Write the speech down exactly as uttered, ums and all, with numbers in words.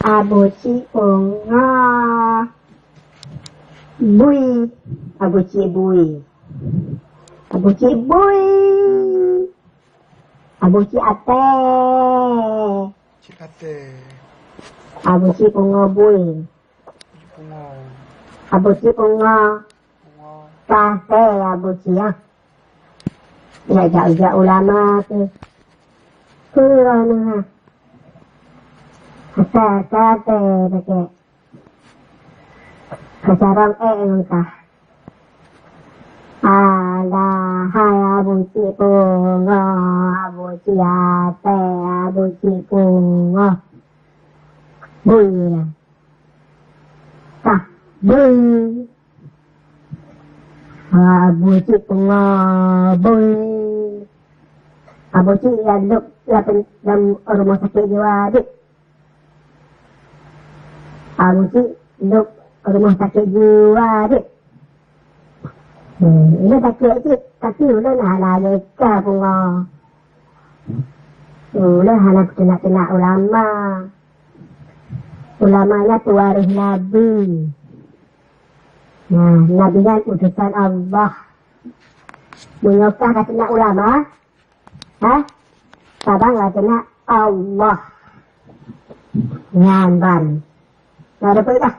Abucik pungoh. Bui. Abucik bui. Abucik bui. Abucik atée. Cik atée. Abucik pungoh bui. Pungoh. Abucik pungoh. Pungoh. Ka asée abucik, ya. Ya, jak-jak ulama tu. Ulama. Asée-asée pakai. Keusarang ék ngon kah. Alah, hai abucik pungoh, abucik atée, abucik pungoh. Bui lah. Kah, bui. Abucik pungoh, bui. Abucik ya lôb lam, lam rumoh sakét jiwa, dik. Abucik lôb rumoh sakét jiwa, dik. Hmm, ulôn sakét cit, tapi ulôn hana leka pungoh. Ulôn hana kuteunak-teunak ulama. Ulama nyan pewaréh Nabi. Nah, Nabi nyan utusan Allah. Meunyoe ka teunak ulama, ha? Saban ka teunak Allah. Nyan ban. Nah, dapat dah.